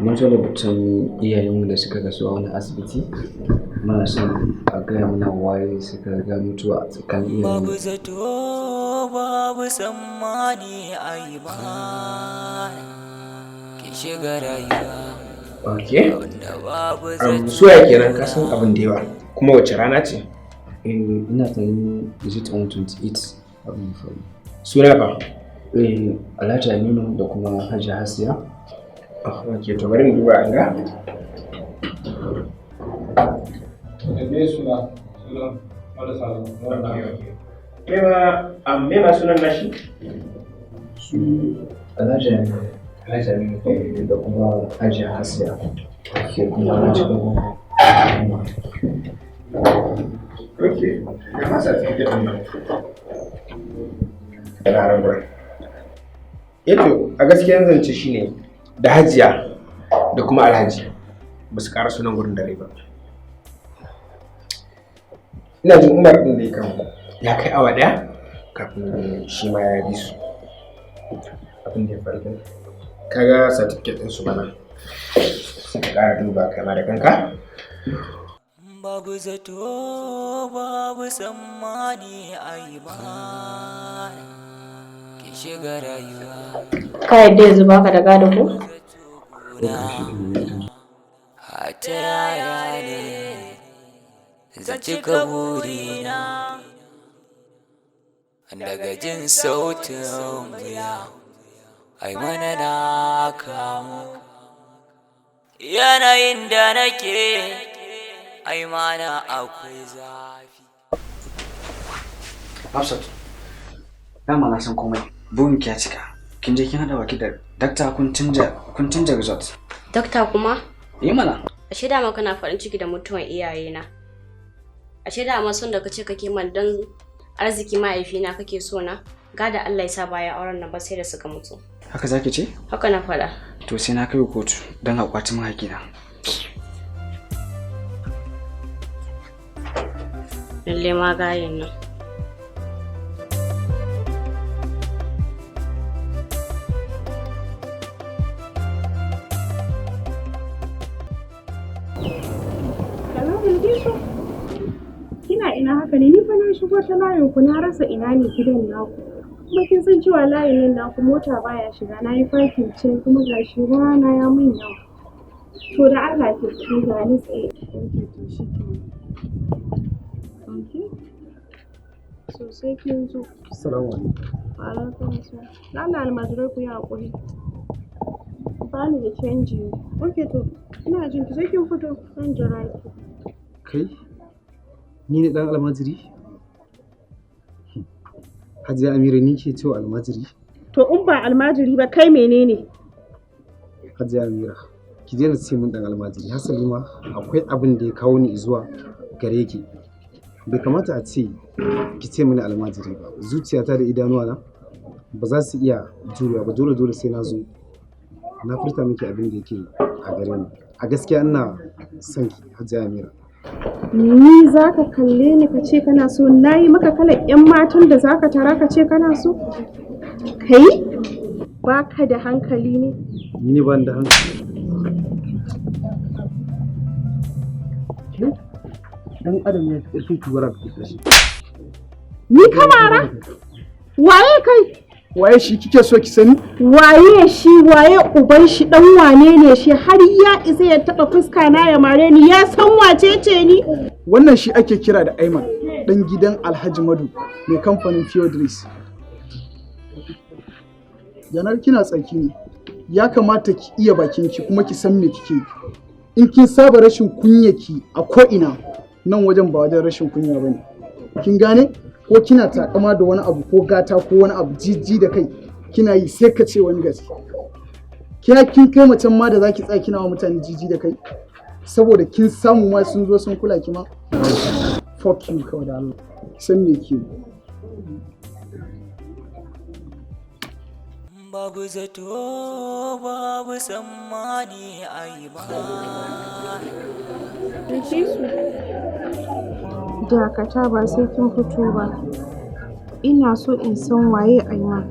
Mun zo da batun iyayenmu da suka rasu a wani asibiti. Muna son a gaya mana waye suka riga mutuwa a tsakanin iyayenmu. Babu zato, babu tsammani, ai ba ki shiga rayuwa. Ok. Wanda babu zato. Suya kenan, ka san abin da yawa. Kuma wace rana ce? Eh, ina tunanin, is it on 28 abin ya faru. Suna fa? Eh, Alhaji Aminu da kuma Hajiya Hasiya. Ah, ok, to bari mu duba an ga. Me suna sunan marasa Ok. Me ma sunan nashi? Su Alhaji Aminu. Alhaji Aminu. Eh, da kuma Hajiya Hasiya. Sai kuma Alhaji Umar. Ok, ga ma certificate ɗin nan. Yana nan gurin. Eh to, a gaskiyan zance shine da Hajiya da kuma Alhaji ba su ƙara sunan gurin da rai ba. Ina jin Umar ɗin da ya kan ya kai awa 1 kafin shi ma ya bi su. Abin da ya faru kenan. Kaga certificate ɗin su bana. Sai ka ƙara duba kai ma da kanka. Babu zato, babu tsammani, ai ba ki shiga rayuwa. Ka yadda yanzu baka da gado ko? Ta yaya ne zan cika burina daga jin sautin murya ai mana na kamu yanayin da nake, ai mana akwai zafi. Hafsat, dama na san komai. Burin ki ya cika. Kin je kin haɗa baki da dakta kun canja result. Dakta kuma? Yi mana. Ashe dama kana farin ciki da mutuwan iyayena. Ashe dama son da kace kake man don arziki mahaifina kake so na. Gada Allah ya sa baya auren nan ba sai da suka mutu. Haka zaki ce? Haka na faɗa. To sai na kai ku kotu don a kwaci min haƙƙina. Lalle ma gayen nan. Hello, Bilkisu. Kina ina haka ne? Ni fa na shigo ta layin ku na rasa ina ne gidan naku. Kuma kin san cewa layin nan naku mota baya shiga, na yi parking can kuma gashi rana ya min yawa. To da Allah ki fito, ga ni tsaye. Okay, to shi kenan. Okay. So sai kin zo. Assalamu alaikum. Wa alaikum assalam. Da Allah almajirai ku yi haƙuri. Ba ni da canji. Okay, to ina jin ki, sai kin fito zan jira ki. Kai? Ni ne ɗan almajiri? Hajiya Amira, ni ke cewa almajiri? To in ba almajiri ba kai menene? Hajiya Amira, ki daina ce min ɗan almajiri. Hasali ma akwai abin da ya kawo ni zuwa gare ki. Bai kamata a ce ki ce mini almajiri ba. Zuciyata da idanuwana ba za su iya jurewa ba. Dole dole sai na zo na furta miki abin da yake a gare ni. A gaskiya ina son ki, Hajiya Amira. Ni za ka kalle ni ka ce kana so? Na yi maka kalan 'yan matan da za ka tara ka ce kana so? Kai? Ba ka da hankali ne? Ni ban da hankali. Dan adam ya fi ƙarfin kubura da shi. Ni kamara? Waye kai? Waye shi kike so ki sani? Waye shi, waye uban shi, dan wane ne shi har ya isa ya taba fuska na ya mare ni? Ya san wace ce ni? Wannan shi ake kira da Aiman, dan gidan Alhaji Madu mai kamfanin Theodris. Yanar kina tsaki ne. Ya kamata ki iya bakinki kuma ki san me kike yi. In kin saba rashin kunyaki a ko'ina, nan wajen ba wajen rashin kunya bane. Kin gane? Ko kina takama da wani abu ko gata ko wani abu, jijji da kai kina yi sai ka ce wani gaske. Kina kin kai macen ma da zaki tsaya kina wa mutane jiji da kai saboda kin samu ma sun zo sun kula ki ma. Fuck you kawai da Allah. San me ke yi. Babu zato, babu tsammani, ai ba Bilkisu. Dakata, ba sai kin fito ba. Ina so in san waye Aiman.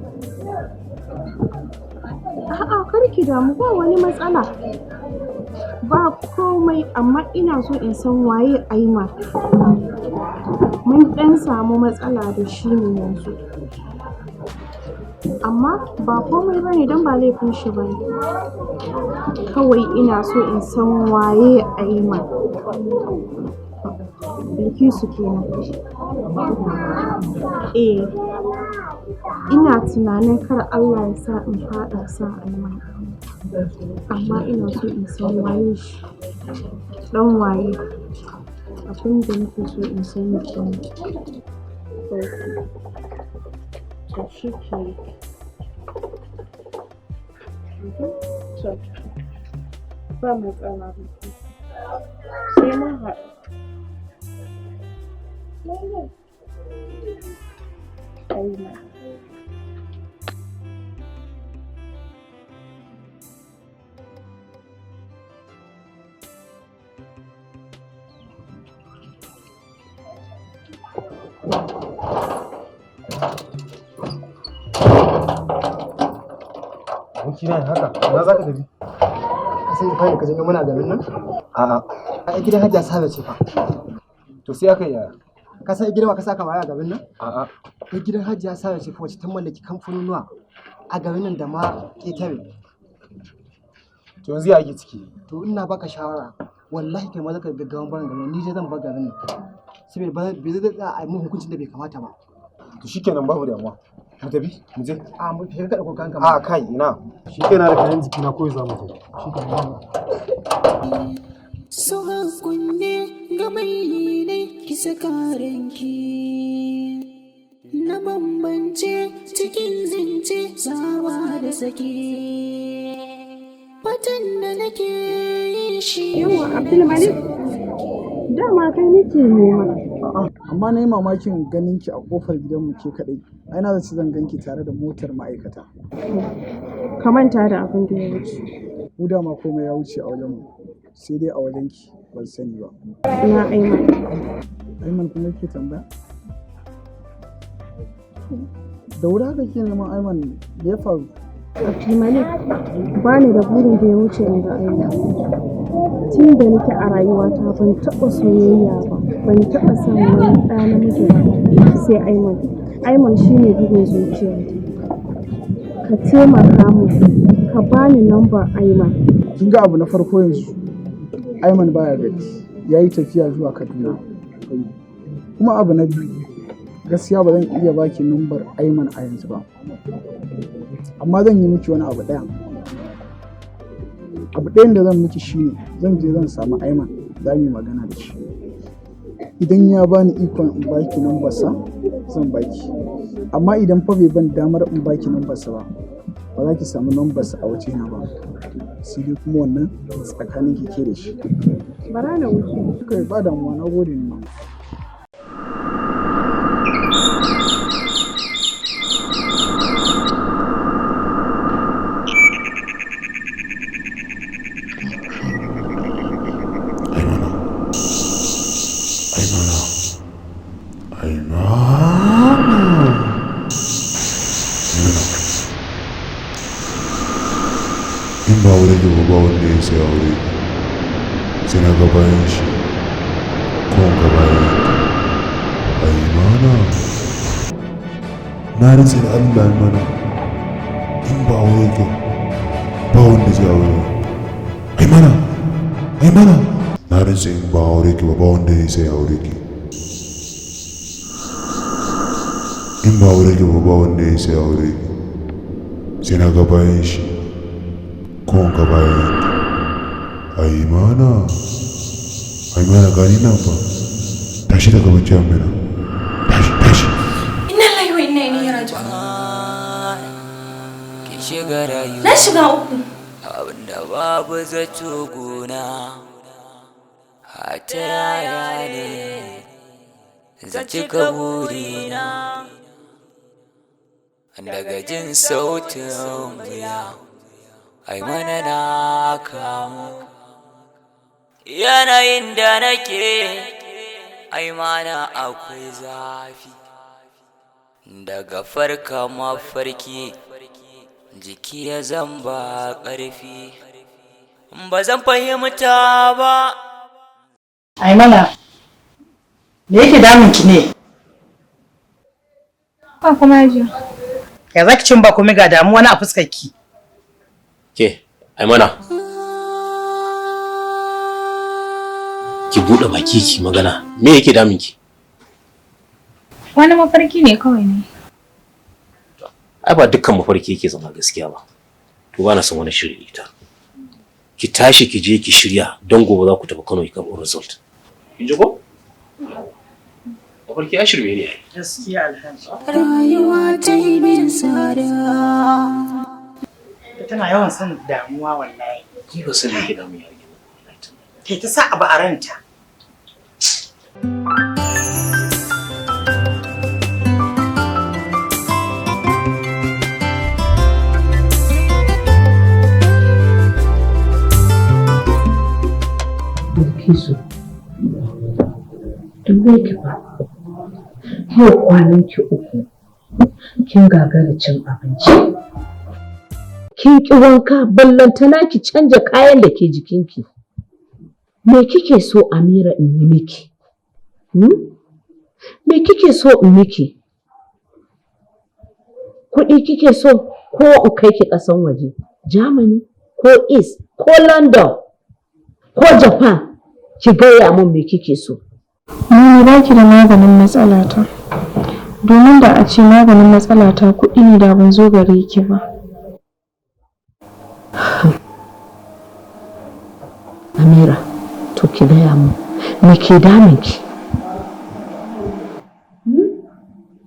A'a, kar ki damu, ba wani matsala. Ba komai, amma ina so in san waye Aiman. Mun ɗan samu matsala da shi ne yanzu. Amma ba komai ba ne don ba laifin shi ba ne. Kawai ina so in san waye Aiman. Bilkisu kenan. Eh, ina tunanin kar Allah ya sa in faɗa son Aiman. Amma ina so in san waye shi, ɗan waye. Abin da nake so in sani kenan. Okay. To shi kenan. To, ba matsala. Sai mun haɗu. Aiman. Abokina, ya haka? Ina za ka tafi? Ka san fa ka janyo muna garin nan? A'a. Ai gidan Hajiya Sale ce fa. To sai aka yi yaya? Ka san gidan wa ka saka baya a garin nan? A'a. Ai gidan Hajiya Sale ce fa, wacce ta mallaki kamfanonuwa a garin nan da ma ƙetare. To yanzu ya ake ciki? To ina baka shawara, wallahi kai ma zaka gaggawan barin garin nan, ni dai zan bar garin nan. Saboda ba bai zai tsaya a yi mun hukuncin da bai kamata ba. To shikenan, babu damuwa. Mu tafi, mu je. A mu shiga, ka ɗauko kanka. A kai ina. Shikenan, da kayan jikina kawai za mu tafi. Shikenan. So kunne ga mai ne ki saka ranki na bambance cikin zance sawa da saki, fatan da nake yi shi. Yawwa Abdulmalik, dama kai nake nema. Amma na yi mamakin ganin ki a kofar gidanmu ke kaɗai. Ai na zaci zan ganki tare da motar ma'aikata. Ka manta da abin da ya wuce. Mu dama komai ya wuce a wajenmu. Sai dai a wajenki ban sani ba. Ina Aiman? Aiman kuma ke tambaya? Da wuri haka ke neman Aiman, me ya faru? Abdulmalik, ba ni da burin da ya wuce in ga Aiman. Tun da nake a rayuwata ban taɓa soyayya ba, ban taɓa son wani ɗa namiji ba sai Aiman. Aiman shi ne bugun zuciyata. Ka taimaka min, ka bani lambar Aiman. Kin ga, abu na farko, yanzu Aiman baya gari, ya yi tafiya zuwa Kaduna. Kuma abu na biyu, gaskiya ba zan iya baki lambar Aiman a yanzu ba. Amma zan yi miki wani abu ɗaya. Abu ɗayan da zan miki shine zan je zan samu Aiman, za mu yi magana da shi. Idan ya bani ikon in baki lambarsa, zan baki. Amma idan fa bai ban damar in baki lambarsa ba, ba za ki samu lambarsa a wajena ba. Sai dai kuma wannan tsakanin ki ke da shi. Bara na wuce. Kai, ba damuwa, na gode ni ma. Aimana. Aimana. Aimana. Aimana. In ba wurin ki ba, wanda ya sai aure ki. Sai na ga bayan shi. Ko in ga bayan ki. Aimana. Na rantse da Allah, Aimana. In ba aure ki ba, wanda zai aure ki. Aimana. Aimana. Na rantse in ba aure ki ba, ba wanda ya sai aure ki. In ba aure ki ba, ba wanda ya sai aure ki. Sai na ga bayan shi. Ko in ga bayan ki. Aimana. Aimana, gani nan fa. Tashi daga bacci, Aimana. Tashi, tashi. Inna lillahi wa inna ilaihi raji'un. Ki shiga rayuwa. Na shiga uku. Abinda babu zato gona. Hata yaya ne zan cika burina. Daga jin sautin murya, ai mana na kamu. Yanayin da nake, ai mana akwai zafi. Daga farka mafarki, jiki ya zamba ƙarfi. Ba zan fahimta ba. Ai mana, me yake damun ki ne? Ba kuma hajiya. Ya za ki cin ba komai ga damuwa na a fuskar ki? Ke, ai mana. Ki buɗe baki ki magana. Me yake damun ki? Wani mafarki ne kawai ne. Ai ba dukkan mafarki yake zama gaskiya ba. To ba na son wani shiri ita. Ki tashi ki je ki shirya don gobe za ku tafi Kano ki karɓo result. Kin ji ko? Mafarki ya shirme ne ai. Gaskiya Alhaji. Rayuwa ta yi min tsada. Tana yawan son damuwa wallahi. Ki ba san me yake damun yarinya. Ke ta sa abu a ranta. Bilkisu, dube ki fa, yau kwanan ki 3, kin gagara cin abinci. Kin ƙi wanka ballantana ki canja kayan da ke jikinki. Me kike so Amira in yi miki? Hmm? Me kike so in miki? Kuɗi kike so ko in kai ki ƙasan waje, Germany ko East ko London ko Japan ki gaya min me kike so. Mami ba ki da maganin matsalata. Domin da a ce maganin matsalata kuɗi ne da ban zo gare ki ba. Amira, to ki gaya min me ke damun ki?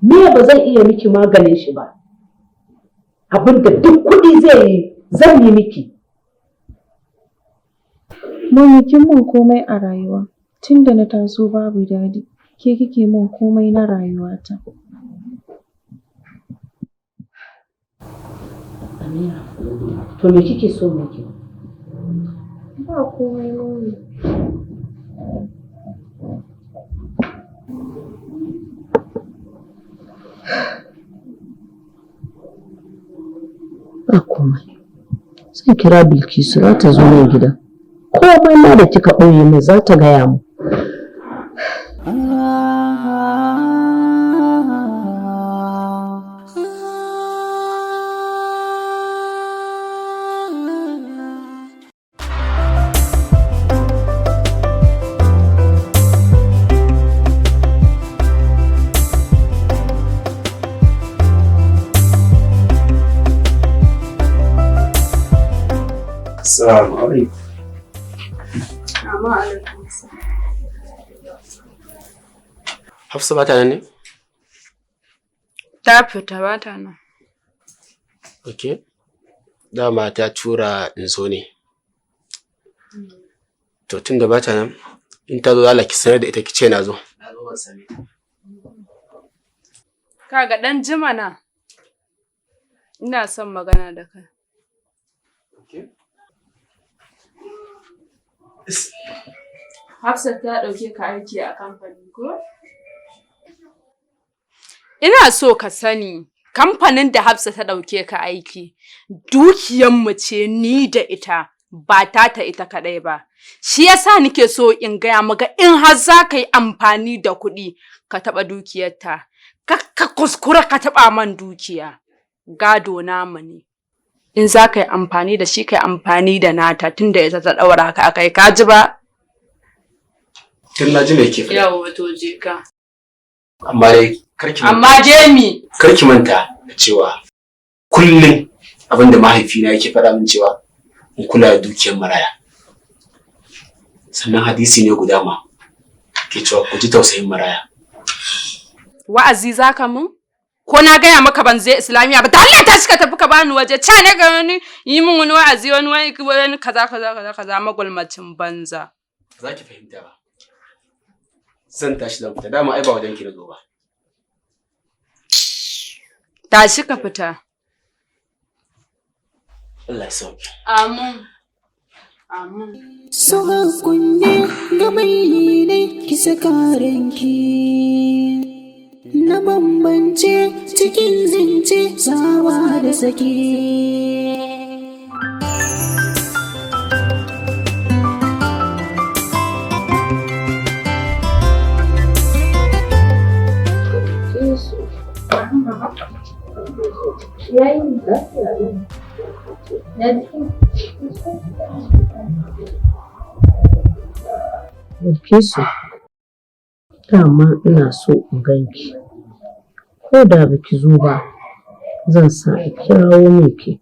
Me ba zan iya miki maganin shi ba. Abin da duk kuɗi zai yi zan yi miki. Mami kin mun komai a rayuwa. Tun da na taso babu dadi, ke kike mun komai na rayuwata. Amira, to me kike so miki? Ba komai mami. Ba komai. Zan kira Bilkisu za ta zo nan gida. Komai ma da kika ɓoye min za ta gaya mu. Assalamu alaikum. Amma alaikum Hafsa ba ta nan ne? Ta fita ba ta nan. Okay. Dama ta tura in zo ne. To tun da ba ta nan, in ta zo Allah ki sanar da ita ki ce na zo. Kaga ɗan jima na. Ina son magana da kai. Hafsat ta ɗauke ka aiki a kamfani ko? Ina so ka sani kamfanin da Hafsat ta ɗauke ka aiki dukiyanmu ce ni da ita ba ta ta ita kaɗai ba. Shi yasa nike so in gaya maka in har za ka yi amfani da kuɗi ka taɓa dukiyarta. Kar ka kuskura ka taɓa man dukiya. Gado namu ne. In za ka yi amfani da shi ka yi amfani da nata tunda ita ta ɗaura ka a kai ka ji ba? Tun na ji me ke faɗi. Yawwa to je ka. Amma dai kar ki manta. Amma Jemi. Kar ki manta da cewa kullum abin da mahaifina yake faɗa min cewa in kula da dukiyar maraya. Sannan hadisi ne guda ma ke cewa ku ji tausayin maraya. Wa'azi za ka mun? Ko na gaya maka ban je Islamiyya ba, da Allah tashi ka tafi ka bani waje, ca ne ga wani yi min wani wa'azi wani wani kaza kaza kaza kaza magulmacin banza. Ba za ki fahimta ba. Zan tashi zan fita dama ai ba wajen ki na zo ba. Tashi ka fita. Allah ya sauke. Amin. Amin. So kunne ga mai ne ki saka ranki. Na bambance cikin zance sawa da saki. Yayi lafiya. Ya jiki. Bilkisu, dama ina so in ganki. Ko da baki zo ba, zan sa a kirawo min ke.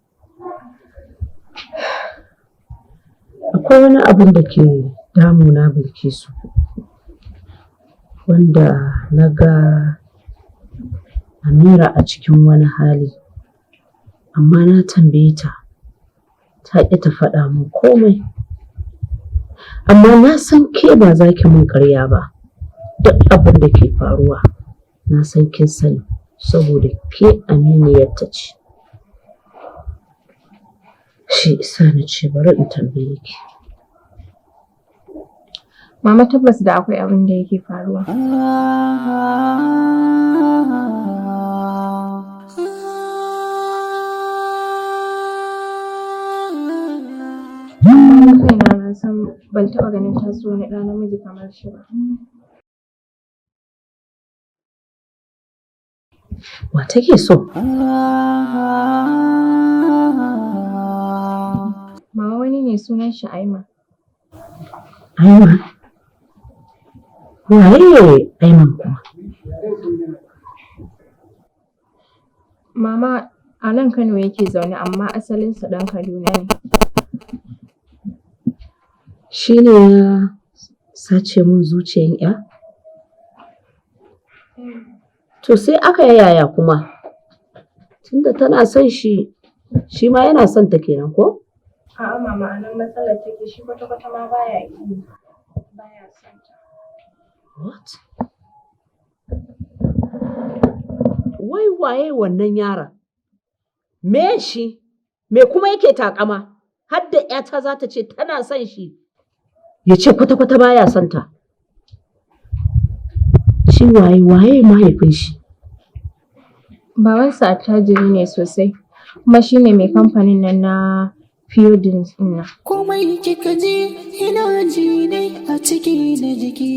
Akwai wani abin da ke damuna Bilkisu, wanda na ga Amira a cikin wani hali, amma na tambaye ta, ta ƙi ta faɗa min komai. Amma na san ke ba za ki min ƙarya ba, duk abin da ke faruwa na san kin sani saboda ke aminiyarta ce. Shi isa na ce bari in tambaye ki. Mama, tabbas da akwai abin da yake faruwa. Amma ni kaina na san ban taɓa ganin ta so wani ɗa namiji kamar shi ba. Wa take so? Mama, wani ne sunan shi Aiman. Aiman? Waye Aiman kuma? Mama, a nan Kano yake zaune amma asalinsa ɗan Kaduna ne. Shi ne ya sace min zuciyan 'ya? To sai aka yi yaya kuma? Tunda tana son shi, shi ma yana son ta kenan ko? A'a mama, a nan matsalar take, shi kwata-kwata ma baya iya. Baya son ta. What? Wai waye wannan yaron? Me shi? Me kuma yake takama? Har da 'yata za ta ce tana son shi. Ya ce kwata-kwata baya son ta. Shi waye waye mahaifin shi? Babansa attajiri ne sosai, kuma shi ne mai kamfanin nan na Fiodins ɗin nan. Komai kika ji ina ji ne a ciki na jiki.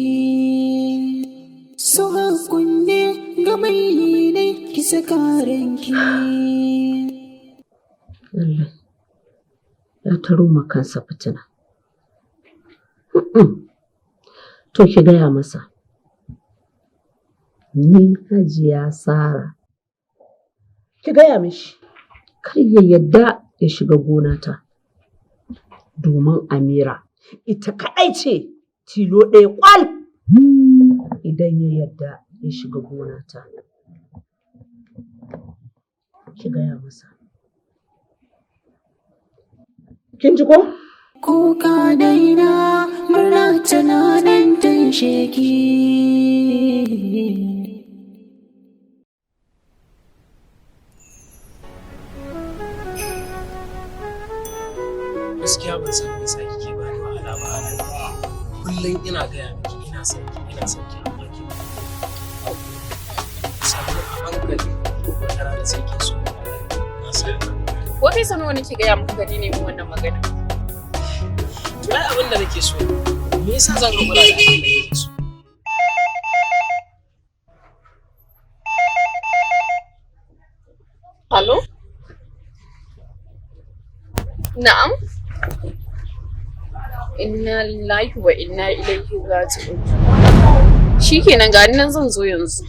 So kunne ga mai ne ki saka ranki. Lallai. Ya taro ma kansa fitina. To ki gaya masa. Ni Hajiya Sara. Ki gaya mishi. Kar ya yadda ya shiga gonata. Domin Amira ita kaɗai ce tilo ɗaya ƙwal. Idan ya yadda ya shiga gonata. Ki gaya masa. Kin ji ko? Kuka daina, murna tana nan tun sheki. Gaskiya ban san me yasa kike ba ni wahala ba a rayuwa. Kullum ina gaya miki ina son ki, ina son ki, amma ki sannu a hankali wata rana sai kin so ni, na san. Ko kai sau nawa nake gaya maka ka daina min wannan magana? To ai abin da nake so, me yasa zan hakura da abin da nake so? Hello? Na'am? Inna lillahi wa inna ilaihi raji'un. Shikenan, ga ni nan zan zo yanzu.